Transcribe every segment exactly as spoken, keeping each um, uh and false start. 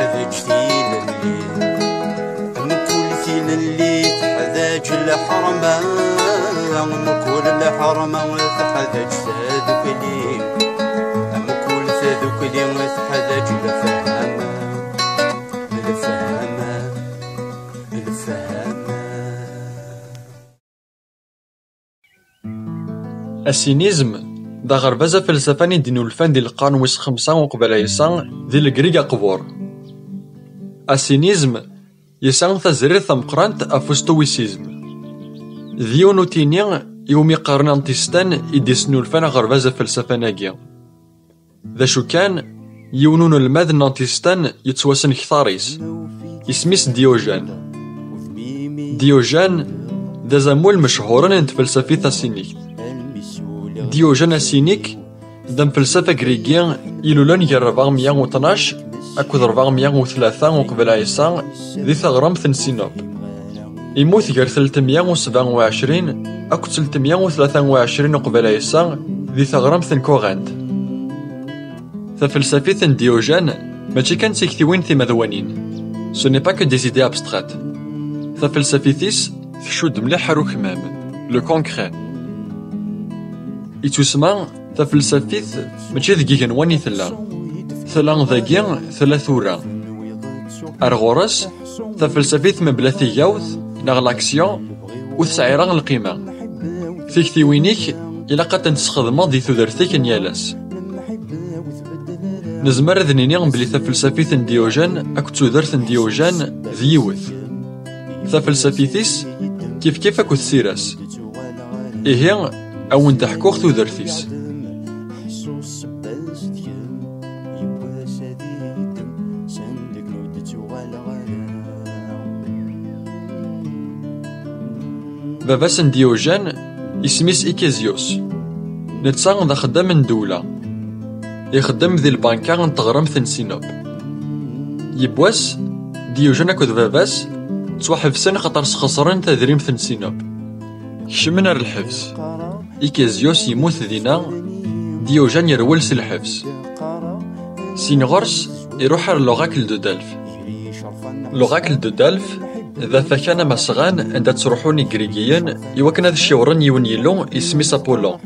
Teḥdaǧ tilelli, mkul tilelli teḥdaǧ lḥerma, mkul lḥerma teḥdaǧ tadukli, mkul tadukli teḥdaǧ lefhama, lefhama, lefhama. Asinizm d aɣerbaz afelsafan i d-inulfan di lqern wis xemsa uqbel Ɛisa di Legrig Aqbur. Asinizm yesɛa tazrirt tameqqrant ɣef ustoïcism. D yiwen utini iwumi qqaren antistan i d-isnulfan aɣerbaz afelsafan-agi. D acu kan, yiwen unelmad n antistan yettwassen ktar-is. Isem-is Diogène. Diogène d azamul mechuren n tfelsafit asinikt. Diogène asinik d amfelsaf agrigi ilulen gar rebɛemya u tnac akked rebɛemya u tlata uqbel Ɛisa di taɣremt n Sinop. Immut gar tletmya u sebɛa u ɛecrin akked tletmya u tlata u ɛecrin uqbel Ɛisa di taɣremt n Corinth. Tafelsafit n Diogène mačči kan d tiktiwin timadwanin. Ce n'est pas que des idées abstraites. Tafelsafit-is tcudd mliḥ ar ukmam, le concret. Ittusma tafelsafit mačči deg igenwan i tella. Tella dagi, tella tura. Ar ɣur-s, tafelsafit mebla tigawt neɣ l'action ur tesɛi ara lqima. Tiktiwin-ik ilaq ad tent-tesxedmeḍ di tudert-ik n yal ass. Nezmer ad nini belli tafelsafit n Diogène akked tudert n Diogène d yiwet. Tafelsafit-is kifkif akked tira-s. Ihi, a wen-d-ḥkuɣ tudert-is. Baba-s n Diogène, isem-is Ikezios. Netta d axeddam n ddewla. Ixeddem di lbanka n teɣremt n Sinop. Yiwwas, Diogène akked baba-s ttwaḥebsen xaṭer sxeṣren tadrimt n Sinop. Kecmen ar lḥebs. Ikezios yemmut dinna, Diogène yerwel si lḥebs. Sin ɣur-s, iruḥ ar l'Oracle de Delphes. L'Oracle de Delphes d afakan amasɣan anda ttruḥun Igrigiyen iwakken ad ciwren yiwen yillu isem-is Apollon.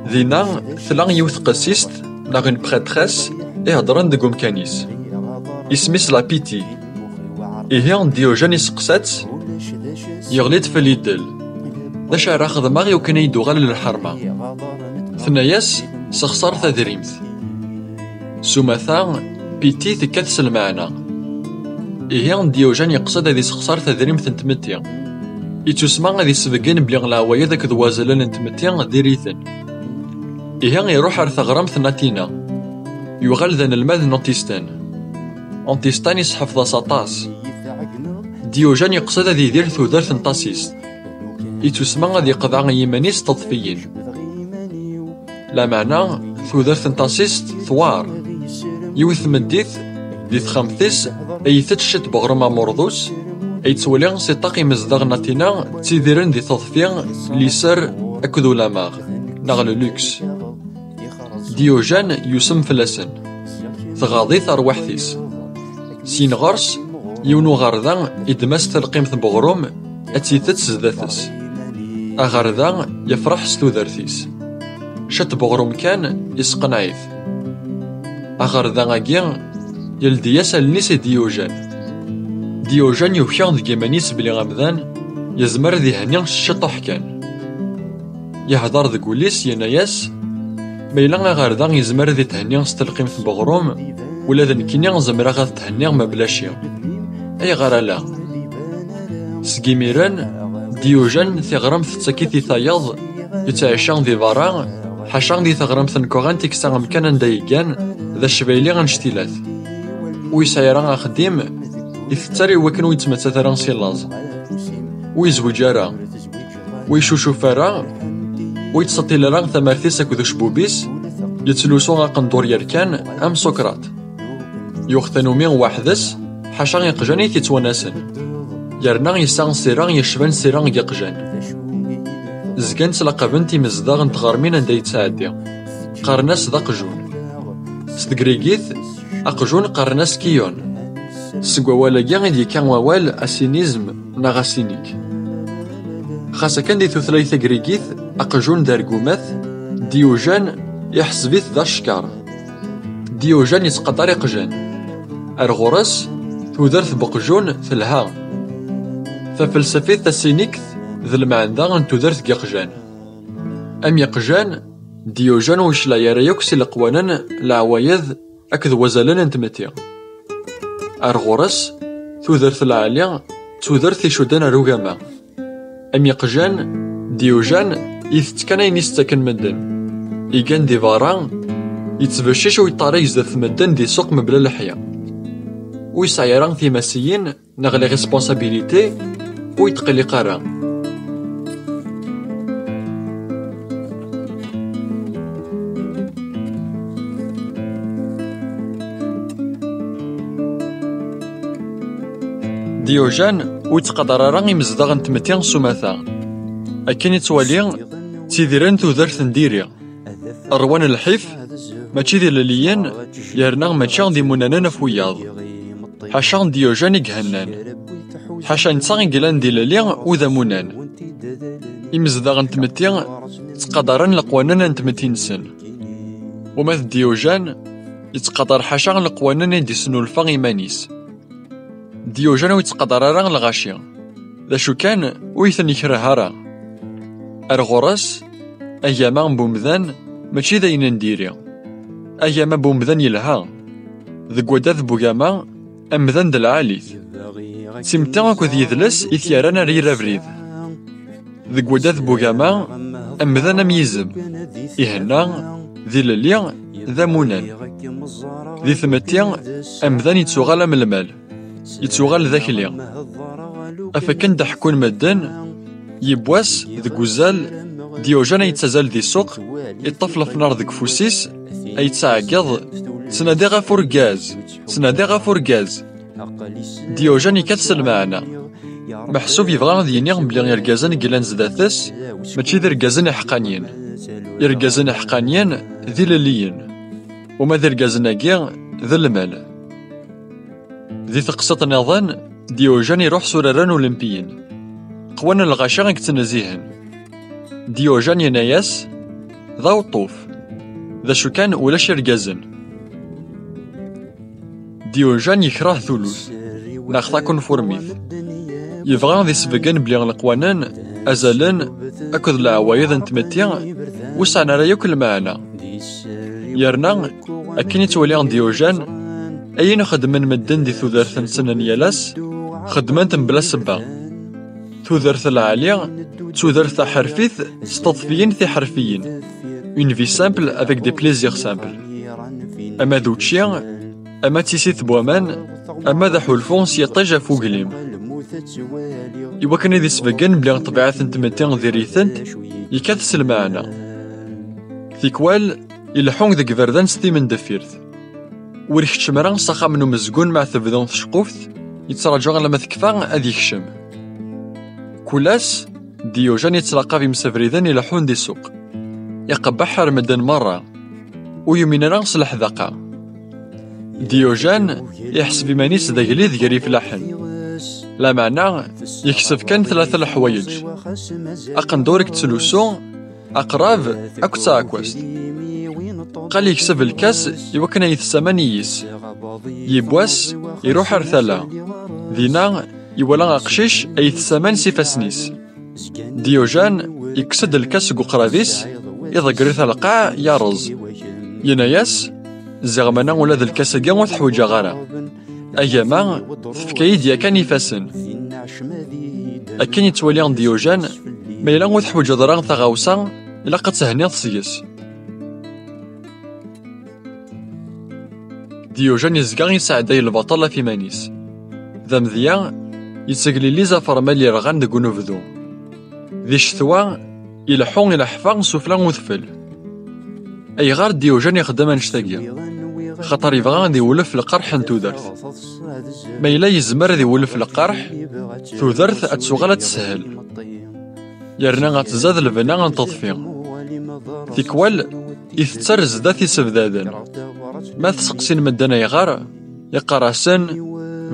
Dinna, tella yiwet tqessist neɣ une prêtresse iheddren deg umkan-is. Isem-is la Pythie. Ihi, Diogène iseqsa-tt, yeɣli-d fell-i ddel. D acu ara xedmeɣ iwakken ad yi-d-tuɣal lḥerma? Tenna-yas, sexṣer tadrimt. S umata, Pythie tekkat s lmeɛna. Ihi, Diogène yeqsed ad isexṣer tadrimt n tmetti. Ittusma ad isbeggen belli leɛwayed akked wazalen n tmetti diri-ten. Ihi, iruḥ ar teɣremt n Atina. Yuɣal d anelmad n Antistan. Antistan isḥefḍ-as aṭas. Diogène yeqsed ad idir tudert n Tasist. Ittusma ad yeqḍeɛ i yiman-is s teḍfiyin. Lameɛna, tudert n Tasist tewɛer. Yiwet tmeddit, di texxamt-is, ay itett ciṭ n weɣrum amurḍus, ay yettwali si ṭṭaq imezdaɣ n Atina ttidiren di teḍfi, liser akked ulamaɣ, neɣ le luxe. Diogène yusem fell-asen. Tɣaḍ-it terwiḥt-is. Syin ɣer-s, yiwen uɣerda iddem-as talqimt n weɣrum ad tt-itett zdat-s. Aɣerda yefreḥ s tudert-is. Ciṭ n weɣrum kan, isqenɛit. Aɣerda-agi, yeldi-yas allen-is i Diogène. Diogène yuki deg yiman-is belli amdan yezmer ad ihenni s ciṭuḥ kan. Yehder deg wul-is, yenna-yas, ma yella aɣerda yezmer ad ithenni s telqimt n weɣrum, ula d nekkini zemreɣ ad thenniɣ mebla ci. Ayɣer ala? Seg imiren, Diogène, tiɣremt tettak-it i tayeḍ, yettɛica di berra, ḥaca di teɣremt n Corinth i yesɛa amkan anda yeggan, d acbayli anect-ilat. Ur yesɛi ara axeddim, itett ara i wakken ur yettmettat ara si laẓ. Ur yezwiǧ ara, ur yeccucuf ara, ur yettseṭṭil ara tamart-is akked ucebbub-is, yettlusu aqendur yerkan am Socrate. Yuɣ tanumi weḥd-s, ḥaca iqjan i t-yettwanasen. Yerna yesɛa sira yecban sira n yiqjan. Zgan ttlaqaben-t imezdaɣ n tɣermin anda yettɛeddi. Qqaren-as d aqjun. S tegrigit, Aqjun qqaren-as kion. Seg wawal-agi i d-yekka wawal asinizm neɣ asinik. Xas akken di tutlayt tagrigit, aqjun d argumat, Diyujan iḥseb-it d acekkeṛ. Diyujan yettqadar iqjan. Ar ɣur-s, tudert n uqjun telha. Tafelsafit tasinikt d lmeɛna n tudert n yiqjan. Am yiqjan, Diyujan ur yeclaɛ ara yakk si leqwanen, leɛwayed akked wazalen n tmetti. Ar ɣur-s, tudert lɛali d tudert icudden ar ugama. Am yiqjan, Diyujan itett kan ayen i s-ttaken medden. Igan di berra, yettbeccic u yeṭṭarig zdat medden di ssuq mebla leḥya. Ur yesɛi ara timasiyin neɣ les responsabilités, ur yetqelliq ara. Diyujan ur yettqadar ara imezdaɣ n tmetti s umata. Akken i ttwali, ttidiren tudert n diri. Ṛwan lḥif, mačči d ilelliyen, yerna mačči d imunanen ɣef wiyaḍ. Ḥaca n Diyujan i ihennan. Ḥaca netta i yellan d ilelli u d amunan. Imezdaɣ n tmetti ttqadaren leqwanen n tmetti-nsen. Uma d Diyujan, yettqadar ḥaca leqwanen i d-isnulfa iman-is. Diyujan ur yettqadar ara lɣaci. D acu kan, ur iten-yekreh ara. Ar ɣur-s, agama n umdan mačči d ayen n diri. Agama n umdan yelha. Deg waddad n ugama, amdan d lɛalit. D timetti akked yidles i t-yerran ar yir abrid. Deg waddad n ugama, amdan am yizem. Ihenna, d ilelli, d amunan. Di tmetti, amdan yettuɣal am lmal. Yettuɣal d akli. Af akken d-ḥekkun medden, yiwwas, deg uzal, Diyujan ay yettazal di ssuq, iṭṭef lefnar deg ufus-is, ay yettɛeggiḍ: "Ttnadiɣ ɣef urgaz! Ttnadiɣ ɣef urgaz!" Diyujan yekkat s lmeɛna. Meḥsub yebɣa ad yini belli irgazen i yellan zdat-s mačči d irgazen iḥeqqaniyen. Irgazen iḥeqqaniyen d ilelliyen. Uma d irgazen-agi d lmal. Di teqsiṭ nniḍen, Diyujan iruḥ s uraren ulimpiyen. Qwan lɣaci i yettnezzihen. Diyujan yenna-yas: "D aweṭṭuf. D acu kan, ulac irgazen." Diyujan yekreh tulut, neɣ takunfurmit. Yebɣa ad isbeggen belli leqwanen, azalen, akked leɛwayed n tmetti ur sɛan ara yakk lmeɛna. Yerna, akken i ttwaliɣ Diyujan, ayen xeddmen medden di tudert-nsen n yal ass, xeddmen-t mebla ssebba. Tudert lɛali d tudert taḥerfit s teḍfiyin tiḥerfiyin. Une vie simple avec des plaisirs simples. Ama d učči, ama d tissit n waman, ama d aḥulfu s yiṭij ɣef uglim. Iwakken ad isbeggen belli ṭṭbiɛat n tmetti diri-tent, yekkat s lmeɛna. Tikwal, ileḥḥu deg iberdan s timendeffirt. Ur ikeččem ara s axxam n umezgun ma tebdu tceqquft, yettraǧu alamma tekfa ad yekcem. Kul ass, Diyujan yettlaqab imsebriden ileḥḥun di ssuq. Iqebbeḥ ar medden merra. Ur yumin ara s leḥdaqa. Diyujan iḥseb iman-is d agellid gar ifellaḥen. Lameɛna, yekseb kan tlata leḥwayeǧ: aqendur i yettlusu, aqrab akked taɛekkazt. Qal yekseb lkas iwakken ad yetess aman i yis. Yiwwas, iruḥ ar tala. Dinna, iwala aqcic ay itess aman s ifassen-is. Diyujan yekkes-d lkas seg uqrab-is, iḍegger-it ɣer lqaɛ, yerreẓ. Yenna-yas: "Ziɣ mana ula d lkas-agi ur t-ḥwiǧeɣ ara. Agama tefka-yi-d yakan ifassen." Akken yettwali Diyujan, ma yella ur teḥwiǧeḍ ara taɣawsa, ilaq ad tehenniḍ seg-s. Diyujan yezga yesɛedday lbaṭel ɣef iman-is. D amedya, yettegliliz ɣef rrmel yerɣan deg unebdu. Di ccetwa, ileḥḥu ileḥfa sufella udfel. Ayɣer Diyujan ixeddem annect-agi? Xaṭer yebɣa ad iwlef lqerḥ n tudert. Ma yella yezmer ad iwlef lqerḥ, tudert ad tuɣal ad teshel. Yerna ad tzad lebna n teḍfi. Tikwal, itett ar zdat isebdaden. Ma tseqsim medden ayɣer, iqqar-asen: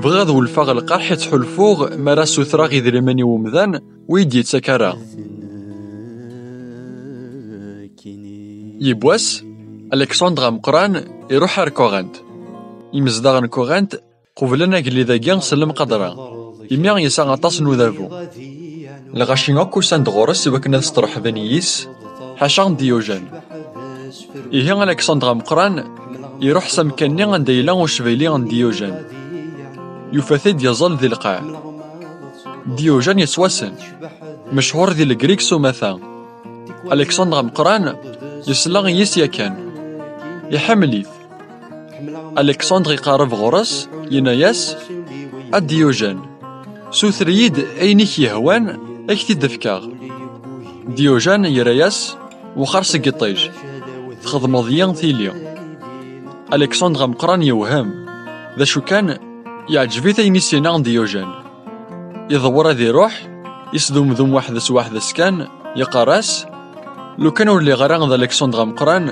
"Bɣiɣ ad welfeɣ lqerḥ i ttḥulfuɣ mi ara ssutreɣ idrimen i umdan ur yi-d-yettak ara." Yiwwas, Alexandre Ameqqran iruḥ ar Corinthe. Imezdaɣ n Corinthe qublen agellid-agi s lemqadra, imi yesɛa aṭas n udabu. Lɣaci akk usan-d ɣur-s i wakken ad steṛḥben yis, ḥaca Diogène. Ihi Alexandre Ameqqran iruḥ s amkan-nni anda yella ucbali n Diogène. Yufa-t-id yeẓẓel di lqaɛ. Diogène yettwassen, mechuṛ di Legrik s umata. Alexandre Ameqqran yesla yis yakan. Iḥemmel-it. Alexandre iqerreb ɣur-s, yenna-yas: "A Diogène, suter-iyi-d ayen i k-yehwan, ad k-t-id-fkeɣ." Diogène yerra-yas: "Wexxer seg iṭij, txedmeḍ-yi tili." Alexandre Ameqqran yewhem. D acu kan, yeɛǧeb-it ayen i s-yenna Diogène. Iḍewwer ad iruḥ, isdumdum weḥd-s weḥd-s kan, yeqqar-as: "Lukan ur lliɣ ara d Alexandre Ameqqran,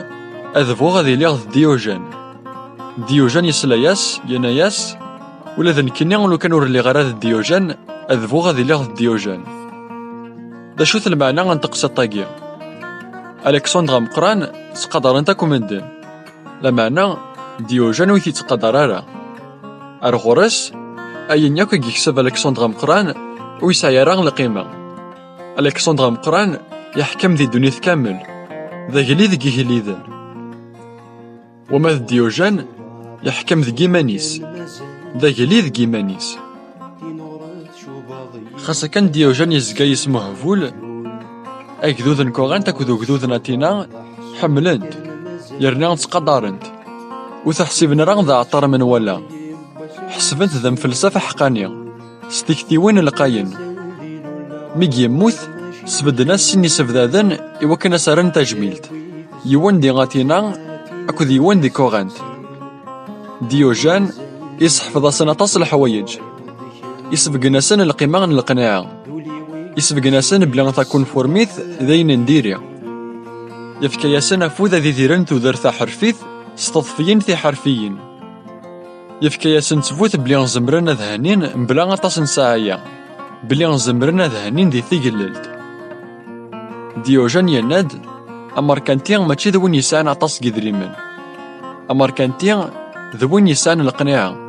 ad bɣuɣ ad iliɣ d Diogène." Diogène yesla-yas, yenna-yas: "Ula d nekkini, lukan ur lliɣ ara d Diogène, ad bɣuɣ ad iliɣ d Diogène." D acu-t lmeɛna n teqsiṭ-agi? Alexandre Ameqqran ttqadaren-t akk medden. Lameɛna, Diogène ur t-yettqadar ara. Ar ɣur-s, ayen yakk i yekseb Alexandre Ameqqran ur yesɛi ara lqima. Alexandre Ameqqran yeḥkem di ddunit kamel, d agellid deg igelliden. Wama d Diogène, yeḥkem deg iman-is, d agellid deg iman-is. Xas akken Diogène yezga yesmuhbul, agdud n Corinthe akked ugdud n Atina ḥemmlen-t, yerna ttqadaren-t. Ur t-ḥsiben ara d aɛeṭṭar menwala. Ḥesben-t d amfelsaf aḥeqqani, s tiktiwin lqayen. Mi yemmut, sbedden-as sin isebdaden i wakken ad s-rren tajmilt, yiwen di Atina akked yiwen di Corinthe. Diogène iseḥfeḍ-asen aṭas n leḥwayeǧ. Isbeggen-asen lqima n leqniɛa. Isbeggen-asen belli takunfurmit d ayen n diri. Yefka-yasen afud ad idiren tudert taḥerfit s teḍfiyin tiḥerfiyin. Yefka-yasen ttbut belli zemren ad hennin mebla aṭas n ssaɛaya, belli zemren ad hennin di tigellelt. Diogène yenna-d: "Amerkanti mačči d win yesɛan aṭas n yidrimen. Amerkanti d win yesɛan leqniɛa."